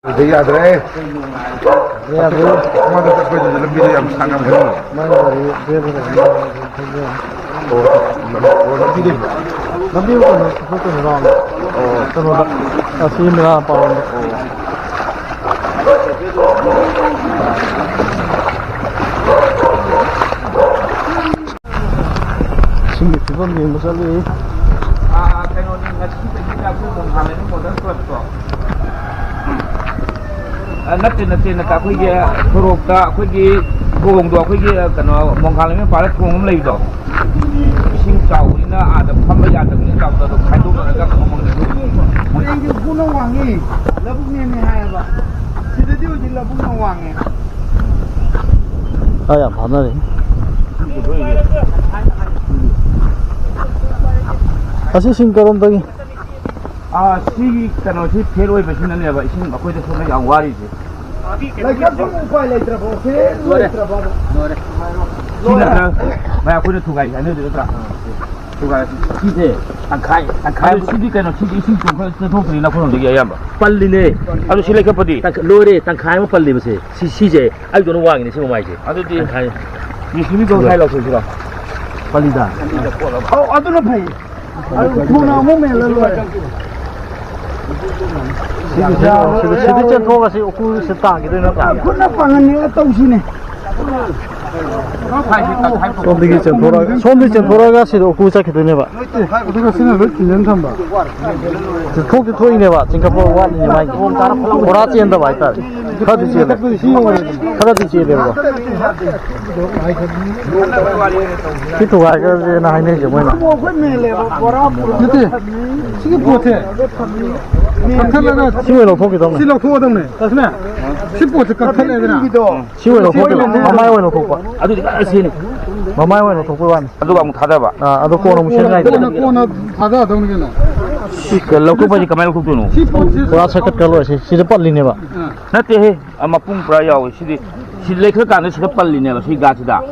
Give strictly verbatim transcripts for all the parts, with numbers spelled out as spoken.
ꯑꯗꯨꯗꯤ ꯌꯥꯗ꯭ꯔꯦ꯫ ꯌꯥꯗ꯭ꯔꯦ꯫ ꯃꯥꯗꯣ ꯆꯠꯄꯗꯨꯗ ꯂꯝꯕꯤꯗꯣ ꯌꯥꯝ ꯁꯥꯡꯉꯝꯒꯅꯤ꯫ ꯃꯥꯒꯤ ꯒꯥꯔꯤ ꯗ꯭ꯔꯦꯟꯗ ꯂꯩꯔꯝꯃꯦ꯫ ꯑꯣ, ꯑꯣ, ꯂꯝꯕꯤꯗꯤ? ꯂꯝꯕꯤ ꯀꯩꯅꯣ, ꯑꯩꯈꯣꯏ ꯀꯩꯅꯣ ꯔꯥꯎꯟ꯫ ꯑꯣ꯫ ꯀꯩꯅꯣꯗ, ꯑꯁꯤ ꯃꯦꯔꯥ ꯄꯥꯎꯔꯣꯝꯗ꯫ ꯑꯣ꯫ ꯏꯁꯤꯡꯒꯤ ꯐꯤꯕꯝ ꯌꯦꯡꯕ ꯆꯠꯂꯤ꯫ ꯑꯥ, ꯀꯩꯅꯣꯅꯤ, ꯉꯁꯤꯗꯒꯤꯅ ꯑꯩꯈꯣꯏ ꯃꯣꯡ ꯍꯥꯂꯦꯟ ꯃꯣꯗꯔꯟ ꯀ꯭ꯂꯕꯇꯣ꯫ ꯑ, ꯅꯠꯇꯦ, ꯅꯠꯇꯦ, ꯅꯠꯇꯦ, ꯑꯩꯈꯣꯏꯒꯤ ꯁꯣꯔꯣꯛꯇ ꯑꯩꯈꯣꯏꯒꯤ ꯊꯣꯡꯗꯣ, ꯑꯩꯈꯣꯏꯒꯤ, ꯑ, ꯀꯩꯅꯣ, ꯃꯣꯡ ꯍꯥꯂꯦꯟ ꯃꯄꯥꯗ ꯊꯣꯡ ꯑꯃ ꯂꯩꯕꯗꯣ, ꯏꯁꯤꯡ ꯆꯥꯎꯕꯅꯤꯅ ꯑꯥꯗ ꯐꯝꯕ ꯌꯥꯗꯕꯅꯤꯅ ꯆꯥꯎꯕꯗꯣ ꯑꯗꯨꯝ ꯈꯥꯏꯗꯣꯛꯅꯔꯒ ꯀꯩꯅꯣ ꯃꯣꯏ ꯂꯩꯕ꯫ ꯁꯤꯗꯗꯤ ꯎꯐꯨꯟꯅ ꯋꯥꯡꯉꯤ, ꯂꯧꯕꯨꯛꯅꯦꯃꯤ ꯍꯥꯏꯌꯦꯕ꯫ ꯁꯤꯗꯗꯤ ꯍꯧꯖꯤꯛ ꯂꯧꯕꯨꯛꯅ ꯋꯥꯡꯉꯦ꯫ ꯉꯥ ꯌꯥꯝ ꯐꯥꯅꯔꯤ꯫ ꯑꯁꯤ ꯁꯤꯡ ꯀꯔꯣꯝꯗꯒꯤ? ꯑꯥ, ꯁꯤꯒꯤ ꯀꯩꯅꯣꯁꯤ ꯐꯦꯜ ꯑꯣꯏꯕꯁꯤꯅꯅꯦꯕ ꯏꯁꯤꯡ ꯑꯩꯈꯣꯏꯗ ꯁꯣꯝꯗ ꯌꯥꯝ ꯋꯥꯔꯤꯁꯦ꯫ ꯂꯩꯀꯥꯞꯁꯤꯕꯨ ꯎꯄꯥꯏ ꯂꯩꯇ꯭ꯔꯕꯣ? ꯐꯦꯜ ꯂꯣꯏꯔꯦ꯫ ꯂꯩꯇ꯭ꯔꯕꯕ? ꯂꯣꯏꯔꯦ꯫ ꯁꯤ ꯅꯠꯇ꯭ꯔꯥ? ꯚꯥꯏ, ꯑꯩꯈꯣꯏꯅ ꯊꯨꯒꯥꯏ ꯍꯥꯏꯅꯗꯣꯏ ꯅꯠꯇ꯭ꯔꯥ? ꯊꯨꯒꯥꯏ꯫ ꯁꯤꯁꯦ ꯇꯪꯈꯥꯏ, ꯇꯪꯈꯥꯏ꯫ ꯑꯗꯨ ꯁꯤꯗꯤ ꯀꯩꯅꯣ, ꯁꯤꯗꯤ ꯏꯁꯤꯡ ꯆꯦꯟꯊꯣꯛ-, ꯆꯦꯟꯊꯣꯛꯇ꯭ꯔꯤ ꯅꯈꯣꯏꯔꯣꯝꯗꯒꯤ ꯑꯌꯥꯝꯕ? ꯄꯜꯂꯤꯅꯦ꯫ ꯑꯗꯨ ꯁꯤ ꯂꯩꯈꯠꯄꯗꯤ? ꯇꯪꯈꯥꯏ, ꯂꯣꯏꯔꯦ, ꯇꯪꯈꯥꯏ ꯑꯃ ꯄꯜꯂꯦꯕꯁꯦ꯫ ꯁꯤ, ꯁꯤꯁꯦ ꯑꯩꯗꯧꯅ ꯋꯥꯡꯉꯤꯅꯦ ꯁꯤ ꯃꯃꯥꯏꯁꯦ꯫ ꯑꯗꯨꯗꯤ ꯇꯪꯈꯥꯏ꯫ ꯖꯦ ꯁꯤ ꯕꯤ ꯀꯧ ꯁ꯭ꯋꯥꯏ ꯂꯧꯊꯣꯛꯁꯤꯔꯣ? ꯄꯜꯂꯤꯗ꯫ ꯑꯧ, ꯑꯗꯨꯅ ꯐꯩ꯫ ꯑꯗꯨ ꯊꯨꯅ ꯑꯃꯨꯛ ꯃꯦꯜꯂ ꯂꯣꯏꯔꯦ꯫ ꯁꯤꯗꯤ, ꯁꯤꯗꯤ, ꯁꯤꯗꯤ ꯆꯦꯟꯊꯣꯛꯑꯒ ꯁꯤ ꯎꯀꯨꯁꯤ ꯇꯥꯈꯤꯗꯣꯏ ꯅꯠꯇ꯭ꯔꯥ? ꯈꯨꯠꯅ ꯄꯥꯡꯍꯟꯅꯤꯡꯉ ꯇꯧꯁꯤꯅꯦ꯫ ꯁꯣꯝꯗꯒꯤ ꯆꯦꯟꯊꯣꯔꯛꯑꯒ, ꯁꯣꯝꯗꯒꯤ ꯆꯦꯟꯊꯣꯔꯛꯑꯒ ꯁꯤꯗ ꯎꯀꯨ ꯆꯠꯈꯤꯗꯣꯏꯅꯦꯕ꯫ ꯑꯗꯨꯒ ꯁꯤꯅ ꯂꯣꯏ ꯊꯤꯟꯖꯤꯟ ꯊꯝꯕ꯫ ꯊꯣꯛꯇꯤ ꯊꯣꯛꯏꯅꯦꯕ, ꯆꯤꯡꯈꯠꯄ ꯋꯥꯠꯂꯤꯅꯦ ꯃꯥꯒꯤ꯫ ꯄꯨꯔꯥ ꯆꯦꯟꯗꯕ ꯍꯥꯏꯇꯥꯔꯦ꯫ ꯈꯔꯗꯤ ꯆꯦꯜꯂꯦ꯫ ꯁꯤ ꯌꯧꯔꯦ꯫ ꯈꯔꯗꯤ ꯆꯦꯜꯂꯦꯕꯀꯣ꯫ ꯁꯤ ꯊꯨꯒꯥꯏꯈ꯭ꯔꯁꯦꯅ ꯍꯥꯏꯅꯩꯁꯦ ꯃꯣꯏꯅ꯫ ꯅꯠꯇꯦ, ꯁꯤꯒꯤ ꯄꯣꯠꯁꯦ ꯀꯛꯊꯠꯂꯒ ꯁꯤ ꯑꯣꯏꯅ ꯂꯧꯊꯣꯛꯈꯤꯗꯧꯅꯦ꯫ ꯁꯤ ꯂꯧꯊꯣꯛꯑꯗꯧꯅꯦ꯫ ꯇꯥꯁꯤꯅꯦ? ꯁꯤ ꯄꯣꯠꯁꯦ ꯀꯛꯊꯠꯂꯦꯗꯅ꯫ ꯁꯤ ꯑꯣꯏꯅ ꯂꯧꯊꯣꯛꯈꯤꯕ, ꯃꯃꯥꯏ ꯑꯣꯏꯅ ꯂꯧꯊꯣꯛꯄ꯫ ꯑꯗꯨꯗꯤ ꯀꯟꯅ ꯁꯤꯅꯤ꯫ ꯃꯃꯥꯏ ꯑꯣꯏꯅ ꯂꯧꯊꯣꯛꯄ ꯋꯥꯅꯤ꯫ ꯑꯗꯨꯒ ꯑꯃꯨꯛ ꯊꯥꯗꯕ꯫ ꯑꯥ, ꯑꯗꯣ ꯀꯣꯟꯅ ꯑꯃꯨꯛ ꯁꯦꯝ ꯌꯥꯏꯗꯅ꯫ ꯀꯣꯟꯅ, ꯀꯣꯟꯅ ꯊꯥꯗꯗꯧꯅꯤ ꯀꯩꯅꯣ꯫ ꯁꯤ ꯂꯧꯊꯣꯛꯄꯁꯤ ꯀꯃꯥꯏꯅ ꯂꯧꯊꯣꯛꯇꯣꯏꯅꯣ? ꯁꯤ ꯄꯣꯠꯁꯤ ꯄꯨꯔꯥ ꯁꯦꯀꯠꯈ꯭ꯔ ꯂꯣꯏꯔꯦ꯫ ꯁꯤ, ꯁꯤꯗ ꯄꯠꯂꯤꯅꯦꯕ꯫ ꯑꯥ꯫ ꯅꯠꯇꯦꯍꯦ, ꯑ, ꯃꯄꯨꯡ ꯄꯨꯔꯥ ꯌꯥꯎꯋꯦ꯫ ꯁꯤꯗꯤ, ꯁꯤ ꯂꯩꯈꯠꯀꯥꯟꯗ ꯁꯤꯗ ꯄꯜꯂꯤꯅꯦꯕ, ꯁꯤ ꯒꯥꯁꯤꯗ꯫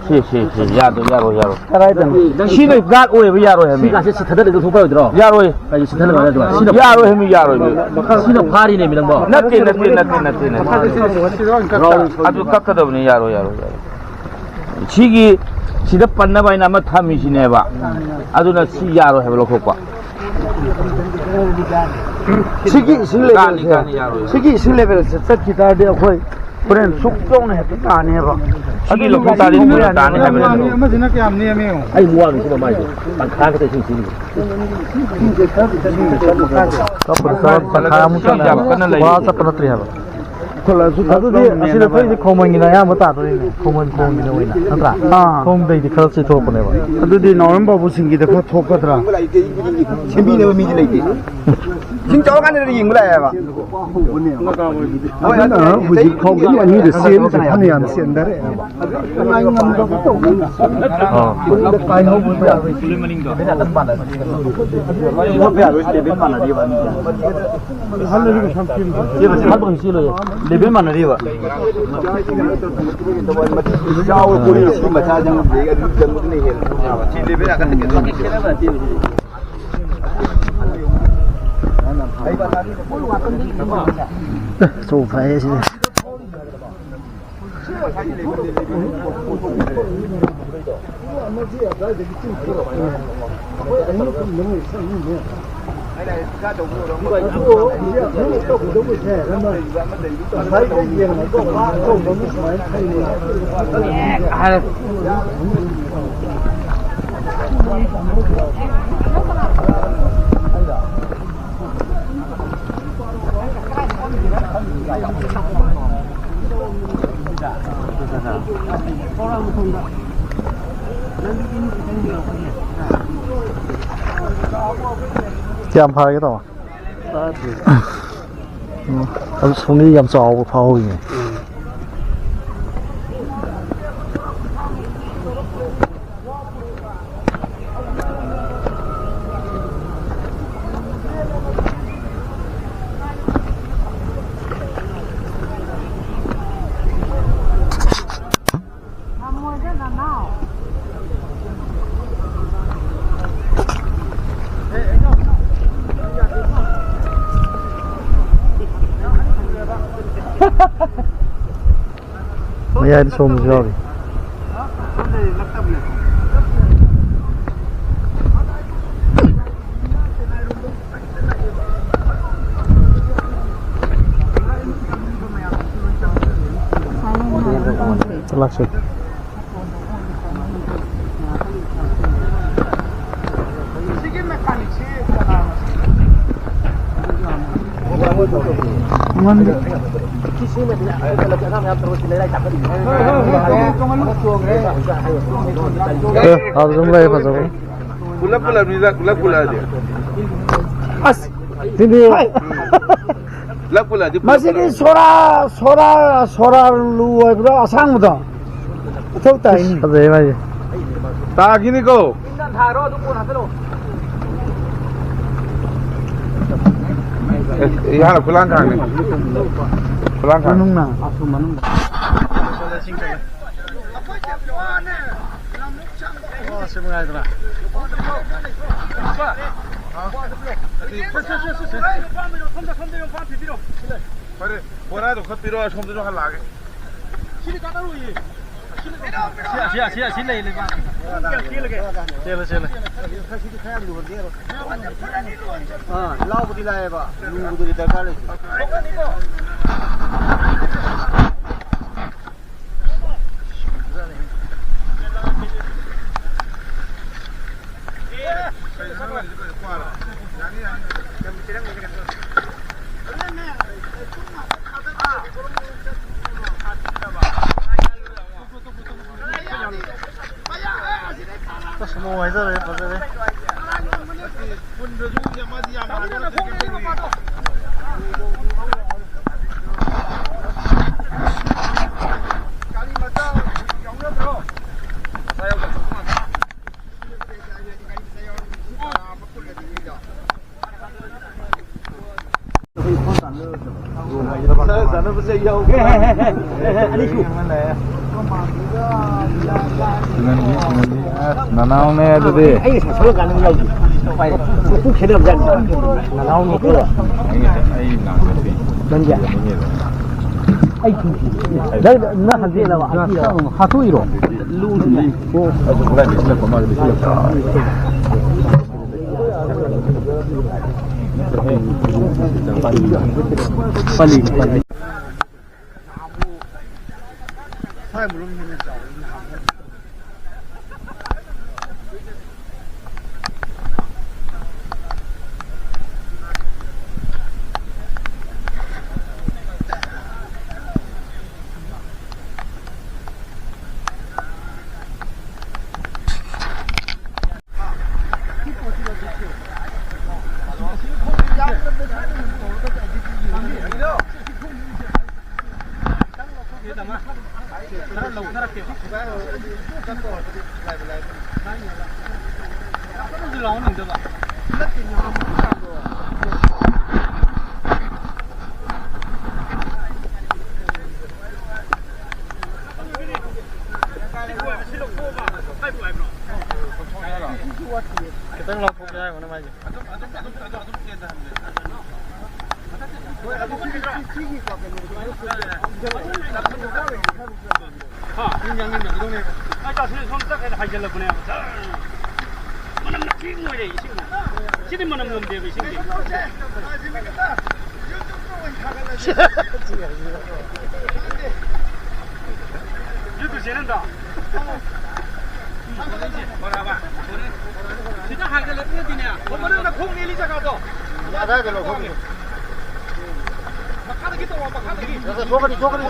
ꯁꯤ, ꯁꯤ, ꯁꯤ, ꯌꯥꯗꯣꯏ, ꯌꯥꯔꯣꯏ, ꯌꯥꯔꯣꯏ꯫ ꯀꯗꯥꯏꯗꯅꯣ? ꯁꯤꯅ ꯒꯥꯔꯗ ꯑꯣꯏꯕ ꯌꯥꯔꯣꯏ ꯍꯥꯏꯃꯤ꯫ ꯁꯤꯒꯥꯁꯦ ꯁꯤꯊꯗ꯭ꯔꯒ ꯊꯣꯛꯄ ꯑꯣꯏꯗ꯭ꯔꯣ? ꯌꯥꯔꯣꯏ꯫ ꯀꯩꯒꯤ ꯁꯤꯊꯅꯕ ꯌꯥꯗ꯭ꯔꯣ? ꯁꯤꯅ ꯌꯥꯔꯣꯏ ꯍꯥꯏꯃꯤ, ꯌꯥꯔꯣꯏ ꯍꯥꯏꯃꯤ꯫ ꯁꯤꯅ ꯐꯥꯔꯤꯅꯦꯃꯤ ꯅꯪꯕꯣ꯫ ꯅꯠꯇꯦ, ꯅꯠꯇꯦ, ꯅꯠꯇꯦ, ꯅꯠꯇꯦ, ꯅꯠꯇꯦ꯫ ꯑꯗꯨ ꯀꯛꯀꯗꯕꯅꯤ, ꯌꯥꯔꯣꯏ, ꯌꯥꯔꯣꯏ, ꯌꯥꯔꯣꯏ꯫ ꯁꯤꯒꯤ, ꯁꯤꯗ ꯄꯟꯅꯕ ꯍꯥꯏꯅ ꯑꯃ ꯊꯝꯃꯤꯁꯤꯅꯦꯕ꯫ ꯑꯗꯨꯅ ꯁꯤ ꯌꯥꯔꯣꯏ ꯍꯥꯏꯕ ꯂꯧꯊꯣꯛꯄ꯫ ꯁꯤꯒꯤ ꯏꯁꯤꯡ ꯀꯥꯅꯤ, ꯂꯦꯚꯦꯜꯁꯦ, ꯀꯥꯅꯤ, ꯌꯥꯔꯣꯏ꯫ ꯁꯤꯒꯤ ꯏꯁꯤꯡ ꯂꯦꯚꯦꯜꯁꯦ ꯆꯠꯈꯤ ꯇꯥꯔꯗꯤ ꯑꯩꯈꯣꯏ ꯍꯣꯔꯦꯟ ꯁꯨꯛ ꯆꯥꯎꯅ ꯍꯦꯛꯇ ꯇꯥꯅꯦꯕ꯫ ꯁꯤꯒꯤ ꯂꯧꯊꯣꯛ ꯇꯥꯔꯗꯤ ꯊꯨꯅ ꯇꯥꯅꯤ ꯍꯥꯏꯕꯅꯤ꯫ ꯑꯃꯁꯤꯅ ꯀꯌꯥꯝ ꯅꯦꯝꯃꯤ ꯌꯦꯡꯉꯨ꯫ ꯑꯩ ꯋꯥꯡꯉꯤꯁꯤꯅ ꯃꯥꯏꯁꯦ ꯇꯪꯈꯥꯏ ꯈꯛꯇ ꯏꯁꯤꯡ ꯁꯤꯖꯤꯟꯅꯩ꯫ ꯀꯞꯄꯗ ꯆꯠꯂ ꯇꯪꯈꯥꯏ ꯑꯃꯨꯛ ꯁꯤꯒꯤ ꯆꯠꯂꯦ꯫ ꯌꯥꯝ ꯀꯟꯅ ꯂꯩ꯫ ꯄꯨꯔꯥ ꯆꯠꯄ ꯅꯠꯇ꯭ꯔꯤ ꯍꯥꯏꯕ꯫ ꯑꯗꯨꯗꯤ ꯑꯁꯤꯗ ꯊꯣꯛꯏꯁꯦ ꯈꯣꯡꯃꯟꯒꯤꯅ ꯑꯌꯥꯝꯕ ꯇꯥꯗꯣꯔꯤꯅꯦ꯫ ꯈꯣꯡꯃꯟ ꯈꯣꯡꯒꯤꯅ ꯑꯣꯏꯅ ꯅꯠꯇ꯭ꯔꯥ? ꯑꯥ꯫ ꯈꯣꯡꯗꯩꯗꯤ ꯈꯔ ꯆꯦꯊꯣꯛꯄꯅꯦꯕ꯫ ꯑꯗꯨꯗꯤ ꯅꯥꯎꯔꯦꯝ ꯕꯥꯕꯨ ꯁꯤꯡꯒꯤꯗ ꯈꯔ ꯊꯣꯛꯀꯗ꯭ꯔꯥ? ꯁꯦꯝꯕꯤꯅꯕ ꯃꯤꯗꯤ ꯂꯩꯇꯦ꯫ ꯏꯁꯤꯡ ꯆꯥꯎꯔꯀꯥꯟꯗꯗꯤ ꯌꯦꯡꯕ ꯂꯥꯛꯑꯦꯕ꯫ ꯑꯗꯨꯅ ꯍꯧꯖꯤꯛ ꯐꯥꯎꯒꯤ ꯃꯤ ꯑꯅꯤꯗ ꯆꯦꯟꯕꯁꯦ ꯐꯅꯌꯥꯝ ꯆꯦꯟꯊꯔꯛꯑꯦꯕ꯫ ꯂꯦꯚꯦꯜ ꯃꯥꯟꯅꯔꯤꯕ꯫ ꯆꯣꯡ ꯐꯥꯏꯌꯦ ꯁꯤꯗꯤ꯫ ꯀꯌꯥꯝ ꯐꯔꯒꯦ, ꯇꯥꯃꯣ? ꯎꯝ, ꯑꯗꯨ ꯁꯣꯝꯗꯤ ꯌꯥꯝ ꯆꯥꯎꯕ ꯐꯥꯎꯍꯧꯋꯤꯅꯦ꯫ ꯃꯌꯥꯏꯗ ꯁꯣꯝꯕꯁꯨ ꯌꯥꯎꯔꯤ꯫ ꯂꯥꯛꯁꯤ꯫ ꯃꯉꯣꯟꯗ ꯑꯦ, ꯑꯗꯨꯝ ꯂꯩ, ꯐꯖꯕ꯫ ꯄꯨꯂꯞ ꯄꯨꯂꯞꯅꯤꯗ, ꯄꯨꯂꯞ ꯄꯨꯜꯂꯛꯑꯗꯤ꯫ ꯑꯁ, ꯁꯤꯗꯤ꯫ ꯄꯨꯂꯞ ꯄꯨꯜꯂꯛꯑꯗꯤ ꯄꯨꯂꯞ ꯃꯁꯤꯗꯤ ꯄꯨꯜꯂꯛꯑꯗꯤ꯫ ꯁꯣꯔꯥ, ꯁꯣꯔꯥ, ꯁꯣꯔꯥ ꯂꯨ ꯍꯥꯏꯕ꯭ꯔꯥ, ꯑꯁꯥꯡꯕꯗꯣ? ꯃꯊꯧ ꯇꯥꯏꯅꯤ꯫ ꯐꯖꯩ ꯃꯥꯁꯦ꯫ ꯇꯥꯈꯤꯅꯤꯀꯣ꯫ ꯑꯦ, ꯏꯍꯥꯟ ꯈꯨꯂꯥꯡ ꯈꯥꯡꯅꯤ꯫ ꯈꯨꯂꯥꯡ ꯈꯥꯡ꯫ ꯃꯅꯨꯡꯅ꯫ ꯑꯣ, ꯁꯤ ꯃꯉꯥꯏꯗꯅ꯫ ꯐꯔꯦ, ꯕꯣꯔꯥꯗꯣ ꯈꯔ ꯄꯤꯔꯛꯑꯣ, ꯑꯁꯣꯝꯗꯁꯨ ꯍꯜꯂꯛꯑꯒꯦ꯫ ꯁꯤ, ꯑꯁꯤ, ꯑꯁꯤ, ꯑꯁꯤ ꯂꯩ, ꯂꯩꯕꯥꯛ꯫ ꯆꯦꯜꯂꯦ, ꯆꯦꯜꯂꯦ꯫ ꯑꯥ, ꯂꯥꯎꯕꯗꯤ ꯂꯥꯛꯑꯦꯕ, ꯂꯨꯕꯗꯨꯗꯤ ꯗꯔꯀꯥꯔ ꯂꯩꯇꯦ꯫ ꯑꯁ, ꯅꯣꯡ ꯍꯥꯏꯖꯔꯦ, ꯐꯖꯔꯦ꯫ ꯅꯅꯥꯎꯅꯦ ꯑꯗꯨꯗꯤ꯫ ꯑꯩ ꯉꯁꯥꯏ ꯊꯣꯛꯂꯛꯀꯥꯟꯗ ꯌꯥꯎꯗꯦ꯫ ꯎꯄꯥꯏ ꯂꯩꯇꯦ꯫ ꯃꯄꯨ ꯈꯦꯠꯅꯕꯖꯥꯠꯅꯤ꯫ ꯅꯅꯥꯎꯅꯦ꯫ ꯑꯩ, ꯑꯩ ꯅꯥꯀꯣꯡꯗꯤ ꯅꯪꯒꯤ? ꯌꯦꯡꯉꯦ꯫ ꯅꯪ ꯅꯪ ꯍꯟꯖꯤꯜꯂꯕ ꯍꯥꯠꯇꯣꯛꯏꯔꯣ? ꯄꯜꯂꯤ ꯄꯜꯂꯤ꯫ ꯈꯤꯇꯪ ꯂꯥꯎꯊꯣꯛꯀꯦ ꯍꯥꯏꯔꯝꯒꯅꯤ ꯃꯥꯏꯁꯦ꯫ ꯍꯥ? ꯃꯤ ꯌꯥꯡꯁꯤꯟꯅꯈꯤꯗꯧꯅꯦꯕ꯫ ꯑꯩ ꯆꯥꯁꯤꯜꯂꯦ, ꯁꯣꯝ ꯆꯠꯈ꯭ꯔꯦ, ꯍꯥꯏꯖꯤꯜꯂꯛꯄꯅꯦꯕ꯫ ꯖꯔ꯫ ꯃꯅꯝ ꯅꯝꯊꯤ ꯂꯣꯏꯔꯦ ꯏꯁꯤꯡ꯫ ꯁꯤꯗꯤ ꯃꯅꯝ ꯅꯝꯗꯦꯕ ꯏꯁꯤꯡꯁꯦ꯫ YouTube channelꯗꯣ꯫ ꯁꯤꯗ ꯍꯥꯏꯒꯠꯂꯛꯇ꯭ꯔꯗꯤꯅꯦ, ꯃꯅꯨꯡꯗ ꯈꯣꯡ ꯅꯦꯠꯂꯤ ꯖꯒꯥꯗꯣ꯫ ꯑꯗꯥꯏꯗ ꯂꯧꯊꯣꯛꯈꯤꯕ꯫ ꯃꯈꯥꯗꯒꯤ ꯇꯧꯔꯣ, ꯃꯈꯥꯗꯒꯤ꯫ ꯊꯣꯛꯀꯅꯤ, ꯊꯣꯛꯀꯅꯤ꯫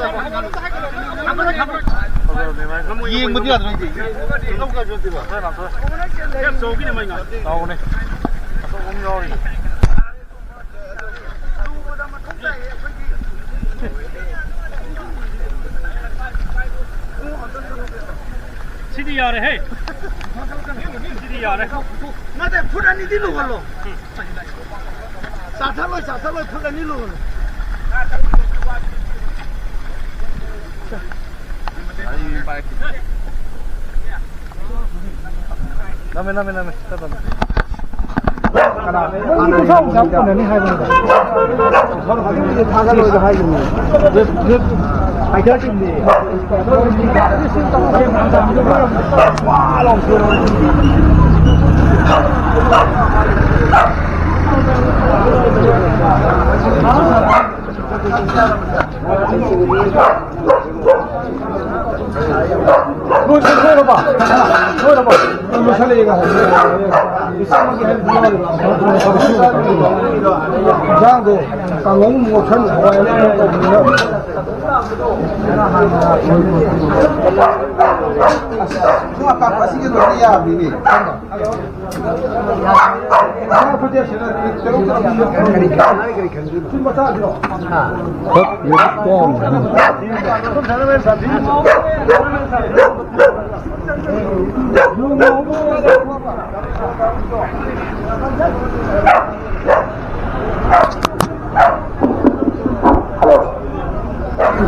ꯌꯦꯡꯕꯗꯤ ꯌꯥꯗ꯭ꯔꯣ? ꯌꯥꯝ ꯆꯥꯎꯕꯤꯅꯦ ꯃꯩ ꯉꯥ꯫ ꯆꯥꯎꯕꯅꯦ꯫ ꯑꯆꯧꯕ ꯑꯃ ꯌꯥꯎꯔꯤ꯫ ꯁꯤꯗꯤ ꯌꯥꯔꯦꯍꯦ꯫ ꯁꯤꯗꯤ ꯌꯥꯔꯦ꯫ ꯅꯠꯇꯦ, ꯐꯨꯠ ꯑꯅꯤꯗꯤ ꯂꯨꯍꯜꯂꯣ꯫ ꯆꯥꯊꯠꯂꯣꯏ, ꯆꯥꯊꯠꯂꯣꯏ, ꯐꯨꯠ ꯑꯅꯤ ꯂꯨꯍꯜꯂꯣ꯫ ꯅꯝꯃꯦ, ꯅꯝꯃꯦ, ꯅꯝꯃꯦ꯫ ꯆꯠꯇꯅꯦ꯫ ꯃꯣꯏꯗꯤ ꯀꯨꯟꯊ꯭ꯔꯥꯃꯨꯛ ꯆꯥꯕ ꯀꯣꯟꯅꯅꯤ ꯍꯥꯏꯕꯅꯤꯗ꯫ ꯑꯗꯨꯒꯤꯗꯤ ꯊꯥꯒꯠꯂꯣꯏꯗ ꯍꯥꯏꯈꯤꯕꯅꯤ꯫ ꯍꯥꯏꯊꯔꯛꯈꯤꯕꯅꯤ꯫ ꯂꯣꯏ-, ꯂꯣꯏꯔꯕꯣ? ꯂꯣꯏꯔꯕꯣ? ꯂꯣꯏꯁꯜꯂꯛꯑꯦ ꯉꯥꯏꯈꯣ꯫ ꯏꯟꯖꯥꯡꯗꯣ ꯀꯥꯡꯉꯧ ꯑꯃꯨꯛ ꯉꯧꯁꯟ ꯍꯋꯥꯏ ꯑꯃꯨꯛ ꯇꯧꯕꯅꯤꯅ꯫ ꯑꯁ, ꯑꯁꯤꯒꯤ ꯂꯣꯏꯔꯗꯤ ꯌꯥꯕꯅꯤꯅꯦ꯫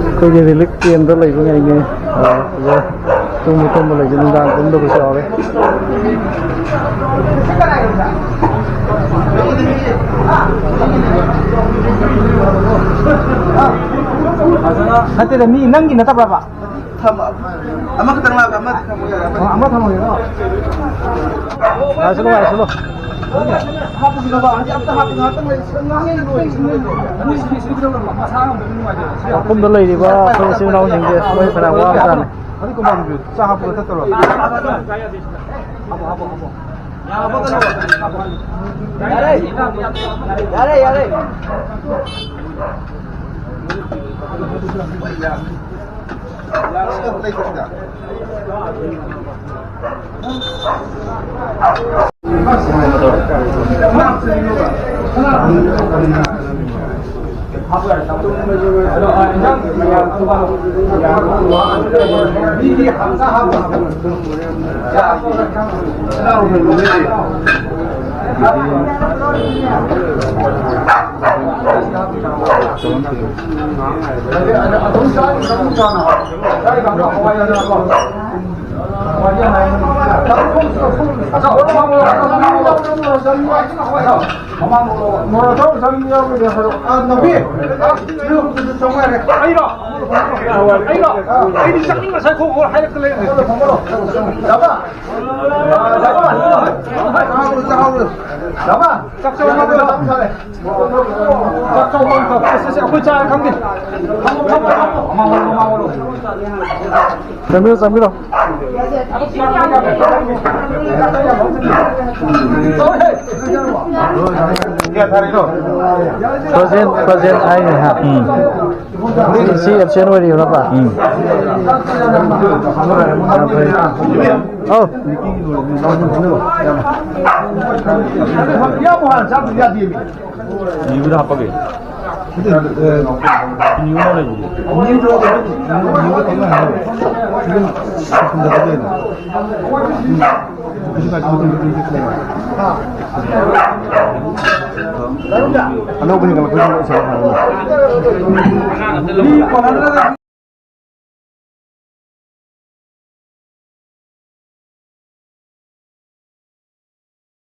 ꯑꯩꯈꯣꯏꯒꯤ ꯔꯤꯂꯤꯐ ꯀꯦꯝꯗ ꯂꯩꯕ ꯉꯩꯅꯦ꯫ ꯑ, ꯑꯗ ꯇꯨꯝꯕ ꯇꯨꯝꯕ ꯂꯩꯕ, ꯅꯨꯡꯗꯥꯡ ꯇꯨꯝꯗꯕꯁꯨ ꯌꯥꯎꯔꯦ꯫ ꯅꯠꯇꯦꯗ, ꯃꯤ ꯅꯪꯒꯤ ꯅꯠꯇꯕ꯭ꯔꯕ? ꯊꯝꯃ-, ꯑꯃꯈꯛꯇꯪ ꯂꯥꯛꯑꯒ ꯑꯃ ꯊꯝꯃꯣ ꯌꯥꯔꯦ, ꯑꯃ꯫ ꯑ, ꯑꯃ ꯊꯝꯃꯒꯦꯀꯣ꯫ ꯉꯥꯏꯁꯤꯜꯂꯣ, ꯉꯥꯏꯁꯤꯜꯂꯣ꯫ ꯍꯥꯞꯄꯨꯒꯤꯅꯣꯕ, ꯍꯧꯖꯤꯛ ꯑꯝꯇ ꯍꯥꯞꯄꯨ, ꯉꯥꯏꯍꯥꯛꯇꯪ ꯂꯩ꯫ ꯃꯈꯨꯝꯗ ꯂꯩꯔꯤꯕ ꯑꯩꯈꯣꯏ ꯏꯆꯤꯜ ꯏꯅꯥꯎꯁꯤꯡꯁꯦ ꯃꯣꯏ ꯐꯅꯌꯥꯝ ꯋꯥꯕꯖꯥꯠꯅꯤ꯫ ꯑꯗꯨ ꯀꯃꯥꯟ ꯆꯥ ꯍꯥꯞꯄꯨꯒ ꯆꯠꯇꯧꯔꯕ? ꯍꯥꯞꯄꯣ, ꯍꯥꯞꯄꯣ, ꯍꯥꯞꯄꯣ꯫ ꯌꯥꯔꯦ, ꯌꯥꯔꯦ, ꯌꯥꯔꯦ꯫ ꯑꯩꯔꯣ? ꯑꯩꯔꯣ? ꯑꯩꯗꯤ ꯆꯠꯅꯤꯡ ꯉꯁꯥꯏ ꯈꯣꯡ ꯈꯣꯡ ꯍꯥꯏꯔꯛꯇ ꯂꯩꯔꯦ꯫ ꯆꯥꯛ ꯆꯥ ꯍꯣꯏ, ꯍꯣꯏ, ꯍꯣꯏ꯫ ꯆꯥꯛ ꯆꯥ ꯍꯣꯏ, ꯍꯣꯏ꯫ ꯑꯁ, ꯑꯁ, ꯑꯩꯈꯣꯏ ꯆꯥꯔꯦ ꯈꯪꯗꯦ꯫ ꯆꯪꯕꯤꯔꯣ, ꯆꯪꯕꯤꯔꯣ꯫ ꯄ꯭ꯔꯖꯦꯟ, ꯄ꯭ꯔꯖꯦꯟ ꯍꯥꯏꯅꯦ, ꯍꯥ? ꯎꯝ꯫ ꯁꯤ ꯑꯦꯕꯁꯦꯟ ꯑꯣꯏꯔꯤꯕ ꯅꯠꯇ꯭ꯔꯥ? ꯎꯝ꯫ ꯑꯧ꯫ ꯅꯤꯌꯨꯗ ꯍꯥꯞꯄꯒꯦ꯫ ꯅꯤꯌꯨꯗ ꯂꯩꯕꯅꯦ꯫ ꯑꯅꯧꯕ ꯍꯦꯟꯒꯠꯂꯛꯄꯁꯤꯡꯗꯣ ꯏꯁꯜꯂꯣ ꯍꯥꯏꯕꯅꯤ꯫